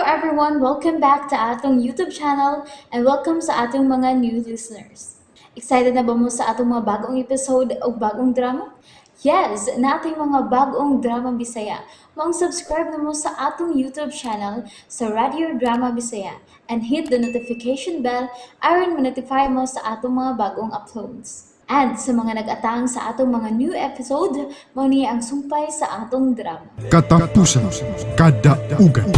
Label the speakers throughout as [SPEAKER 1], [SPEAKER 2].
[SPEAKER 1] everyone! Welcome back to atong YouTube channel and welcome sa atong mga new listeners. Excited na ba mo sa atong mga bagong episode o bagong drama? Yes, nating mga bagong drama Bisaya. Maong subscribe na mo sa atong YouTube channel sa Radio Drama Bisaya and hit the notification bell aron ma-notify mo sa atong mga bagong uploads. And sa mga nag-atang sa atong mga new episode, mao ni ang sumpay sa atong drama.
[SPEAKER 2] Katapusan. Kadaugan.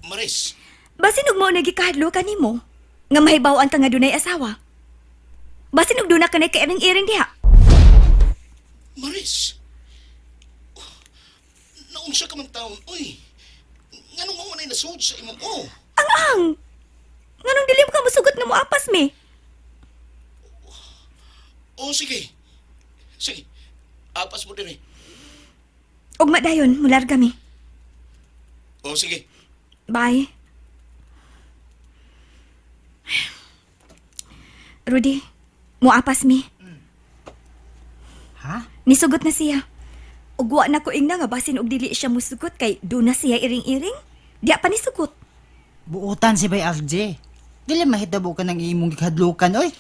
[SPEAKER 3] Maris,
[SPEAKER 4] Basin og mao na gikahadlo kanimo nga mahibaw-an ka nga dunay asawa. Basin og duna ka na kairing-iring diha.
[SPEAKER 3] Maris. Naunsa ka man taon, uy. Nganong mao na nasud sa imong o?
[SPEAKER 4] Ang ang. Nganong dili mo ka musugot nga moapas mi?
[SPEAKER 3] O sige. Sige. Apas mo dire.
[SPEAKER 4] Ugma dayon, mularga mi.
[SPEAKER 3] O sige.
[SPEAKER 4] Bye. Rudy, moapas mi.
[SPEAKER 5] Ha?
[SPEAKER 4] Nisugot na siya. Ug wa na ko ingna nga basin og dili siya musugot kay duna siya iring-iring. Diya pa nisugot.
[SPEAKER 5] Buotan si Bay RJ. Dili mahitabo ka ng imong gikadlukan, oy.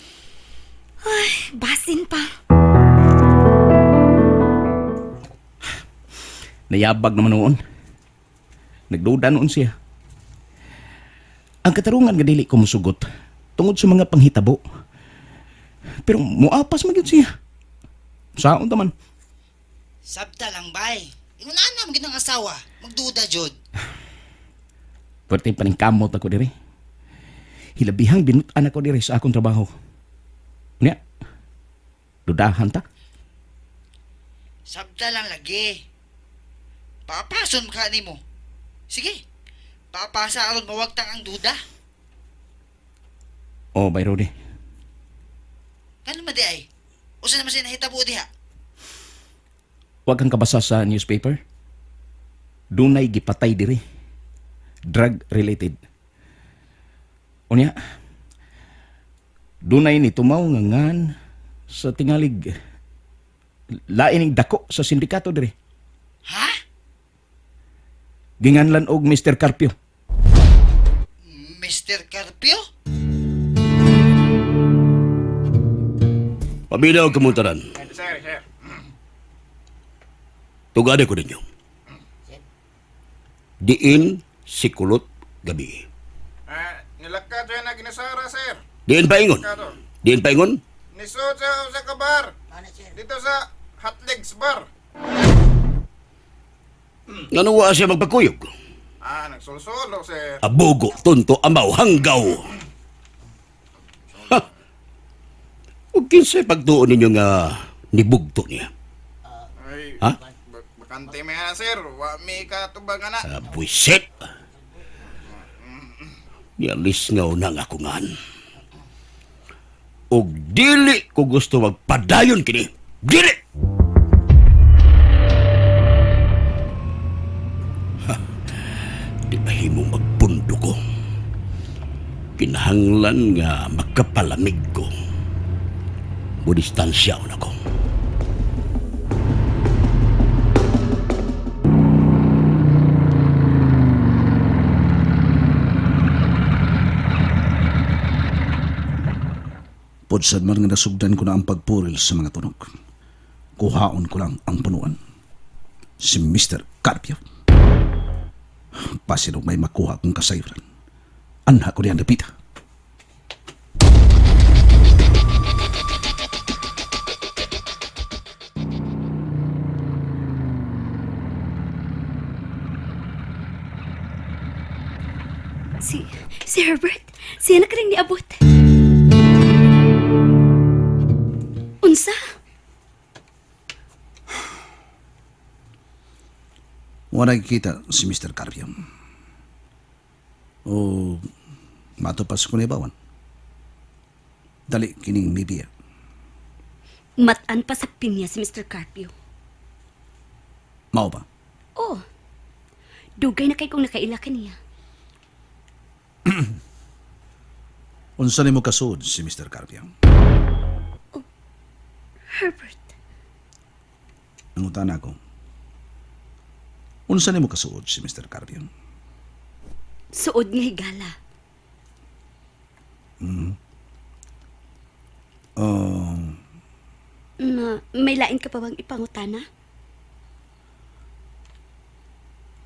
[SPEAKER 4] Basin pa.
[SPEAKER 3] Nayabag naman noon. Nagduda noon siya. Ang katarungan nga dili ko musugot tungod sa mga panghitabo. Pero muapas man gyud siya. Saon ta man?
[SPEAKER 5] Sabta lang, bay. Ingon na man ang asawa. Magduda jud.
[SPEAKER 3] Pwerte pa ning kamot ako diri. Hilabihang binut-an ako diri sa akong trabaho. Nya. Dudahan ta.
[SPEAKER 5] Sabta lang lagi. Papason ka nimo. Sige. Papasa aron mawagtang ang duda.
[SPEAKER 3] Oh, bay Rudy.
[SPEAKER 5] Kano man di ay? Usa naman siya nahitabo diha?
[SPEAKER 3] Huwag kang kabasa sa newspaper. Dunay gipatay diri. Drug related. Unya, dunay ni tumaw nga ngan sa tingalig lain ning dako sa sindikato diri.
[SPEAKER 5] Ha?
[SPEAKER 3] Ginganlan og Mr. Carpio.
[SPEAKER 5] Mr. Carpio?
[SPEAKER 6] Paminaw kamuntaran. Tugade ko ninyo. Diin si Kulot gabi.
[SPEAKER 7] Ah, nilakad siya na ginasara, sir.
[SPEAKER 6] Diin paingon. Diin paingon.
[SPEAKER 7] Nisod sa ka bar. Dito sa Hot Legs Bar.
[SPEAKER 6] Ngano wa siya magpakuyog?
[SPEAKER 7] Ah, nagsulsulo, sir.
[SPEAKER 6] Abugo, tunto, amaw, hanggaw. Ha! Ug kinsay pagtuon ninyo nga nibugto niya?
[SPEAKER 7] Ay,
[SPEAKER 6] Ha?
[SPEAKER 7] bakante may na, sir. Wa mi katubag na.
[SPEAKER 6] Ah, buwisit. Nialis nga unang ako ngan. Og dili ko gusto magpadayon kini. Dili! Ha, di ba himong magpundo ko? Kinahanglan nga makapalamig ko. Mudistansya na ko.
[SPEAKER 8] Pudsad man nga nasugdan ko na ang pagpuril sa mga tunog. Kuhaon ko lang ang punuan. Si Mr. Carpio. Pasinog may makuha akong kasayuran. Anha ko niyan napita.
[SPEAKER 4] Si Herbert, siya na karing niabot. Unsa?
[SPEAKER 8] Wala kita si Mr. Carpio. O matupas ko ni bawan. Dali kining mibiya.
[SPEAKER 9] Matan pa sa pinya si Mr. Carpio.
[SPEAKER 8] Mao ba?
[SPEAKER 9] Oh, dugay na kay kong nakaila kaniya.
[SPEAKER 8] Unsa nimo kasuod si Mr. Carpio?
[SPEAKER 9] Herbert,
[SPEAKER 8] Nangutan ako. Unsa nimo kasuod si Mr. Carpio?
[SPEAKER 9] Suod nga higala.
[SPEAKER 8] Um,
[SPEAKER 9] Ma, may lain ka pa bang ipangutana?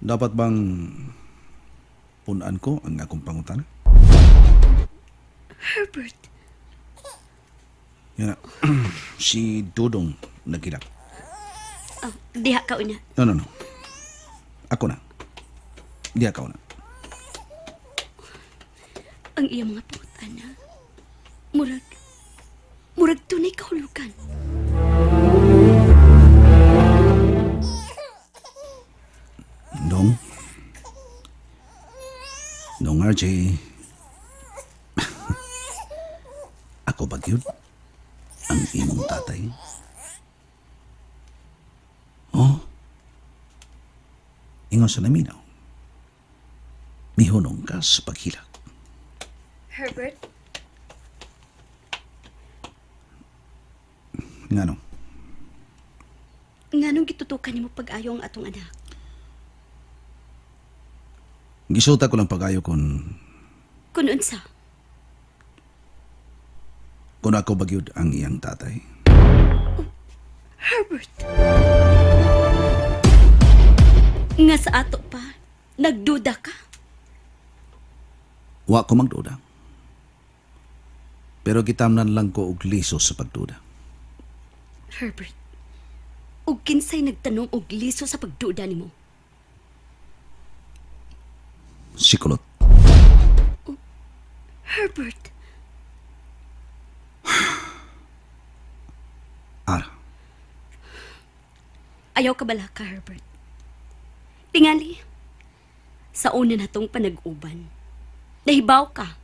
[SPEAKER 8] Dapat bang punan ko ang akong pangutana?
[SPEAKER 9] Herbert,
[SPEAKER 8] Yan na. Si Dudong nagkilak.
[SPEAKER 9] oh, diha ka una.
[SPEAKER 8] No, no, no. Ako na. Di ako na.
[SPEAKER 9] Ang iyang mga pangutana. Murag, murag tunay kahulugan.
[SPEAKER 8] Dong. Dong RJ. Ako ba gyud? Ang imong tatay? Oh. Ingon sa naminaw. Mihunong ka sa paghilak.
[SPEAKER 4] Herbert,
[SPEAKER 8] Ngano?
[SPEAKER 9] Nganong gitutukan nimo pag-ayo ang atong anak?
[SPEAKER 8] Gisuta ko lang pag-ayo kung
[SPEAKER 9] Kun unsa?
[SPEAKER 8] kung ako ba gyud ang iyang tatay.
[SPEAKER 9] Herbert. Nga sa ato pa, nagduda ka.
[SPEAKER 8] Wa ko magduda. Pero gitamnan lang ko og liso sa pagduda.
[SPEAKER 9] Herbert, ug kinsay nagtanong og liso sa pagduda nimo?
[SPEAKER 8] Si Kulot.
[SPEAKER 9] Herbert,
[SPEAKER 8] Ara.
[SPEAKER 9] ayaw ka bala ka, Herbert. Tingali, sa una na tong panag-uban, nahibaw ka.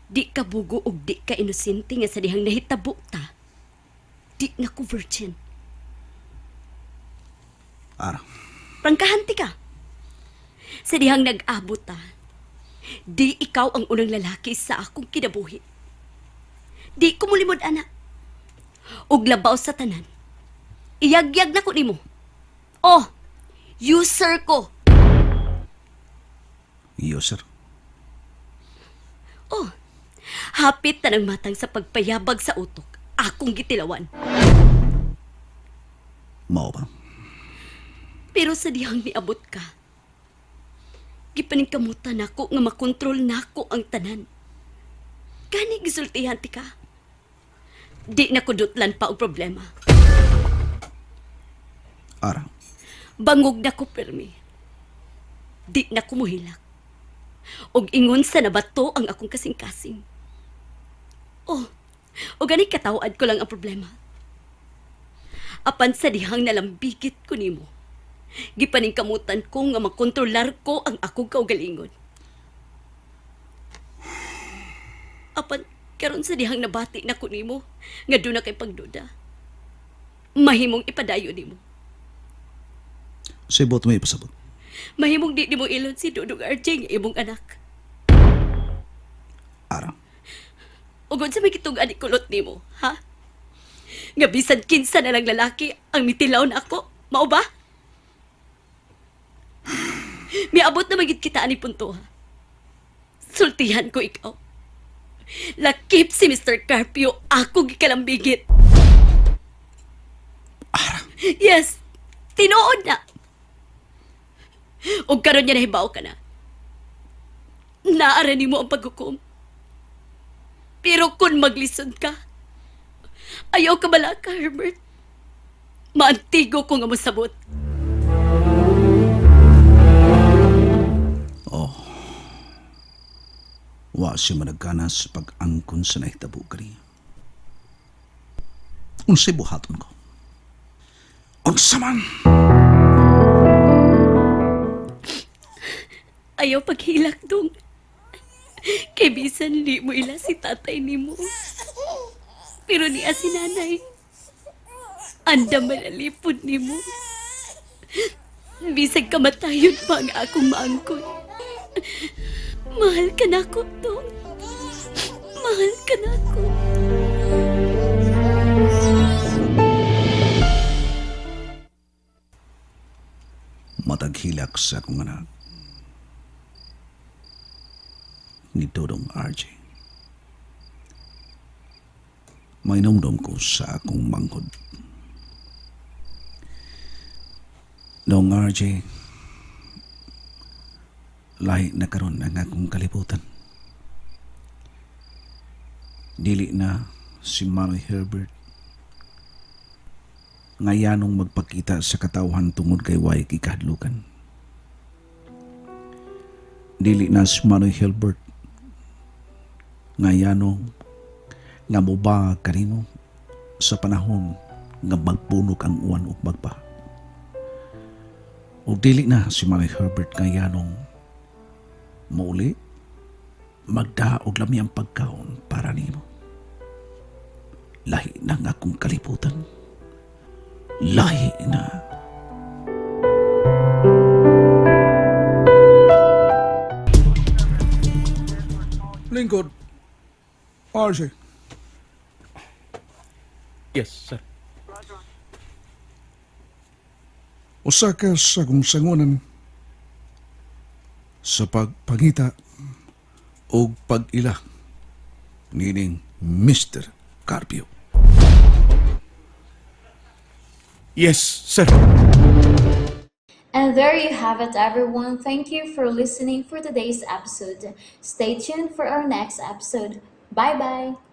[SPEAKER 9] Di ka bugo og di ka inosente nga sa dihang nahitabo ta. Di na ko virgin.
[SPEAKER 8] Ara.
[SPEAKER 9] Prangkahanti ka. Sa dihang nag-abot ta, di ikaw ang unang lalaki sa akong kinabuhi. Di ko mulimod, ana. Og labaw sa tanan. Iyagyag na ko nimo. Oh, user ko.
[SPEAKER 8] Iyo, sir.
[SPEAKER 9] Oh, hapit tanang matang sa pagpayabag sa utok. Akong gitilawan.
[SPEAKER 8] Mao ba?
[SPEAKER 9] Pero sa dihang niabot ka, gipaningkamutan nako nga makontrol nako ang tanan. Gani gisultihan ti ka. Di na ko dutlan pa og problema.
[SPEAKER 8] Ara.
[SPEAKER 9] Bangog na ko permi. Di na ko muhilak. Og ingon sa nabato ang akong kasing-kasing. Oh, o gani katawad ko lang ang problema. Apan sa dihang nalambigit ko nimo. Gipaningkamutan ko nga makontrolar ko ang akong kaugalingon. Apan karon sa dihang nabati na ko nimo nga doon na kay pagduda. Mahimong ipadayo nimo.
[SPEAKER 8] Sa ibot mo ipasabot.
[SPEAKER 9] Mahimong di nimo ilon si Dudong RJ nga imong anak.
[SPEAKER 8] Ara.
[SPEAKER 9] Ug unsa may gitug-an ni kulot nimo, ha? Nga bisan kinsa na lang lalaki ang mitilaw na ako, mao ba? Miabot na magid kita ani punto ha. Sultihan ko ikaw. Lakip si Mr. Carpio, ako gikalambigit. Yes, tinuod na. Ug karon niya nahibaw ka na. Naara nimo ang paghukom. Pero kung maglisod ka, ayaw ka bala ka, Herbert. Maantigo ko nga mosabot.
[SPEAKER 8] Wa siya managkana sa pag-angkon sa nahitabo kani. Unsay buhaton ko? Unsa man?
[SPEAKER 9] Ayaw paghilak dong. Kay bisan di mo ila si tatay nimo. Pero niya si nanay. Anda malalipod nimo. Bisag kamatayon pa ang akong maangkon. Mahal ka na ako, Dong. Mahal ka na ako.
[SPEAKER 8] Mataghilak sa akong anak. Ni Dodong RJ. Mainumdum ko sa akong manghod. Dong RJ, lahi na karon ang akong kalibutan. Dili na si Manoy Herbert ngayanong magpakita sa katawhan tungod kay way gikahadlukan. Dili na si Manoy Herbert ngayanong nga moba kanino sa panahon nga magpunog ang uwan ug magpa. Ug dili na si Manoy Herbert ngayanong muuli magdaog lami ang pagkaon para nimo. Lahi na ang akong kalibutan. Lahi na. Lingkod. RJ.
[SPEAKER 3] Yes, sir.
[SPEAKER 8] Usa ka sa akong sangunan sa pagpangita o pag-ila nining Mr. Carpio.
[SPEAKER 3] Yes, sir.
[SPEAKER 1] And there you have it, everyone. Thank you for listening for today's episode. Stay tuned for our next episode. Bye bye.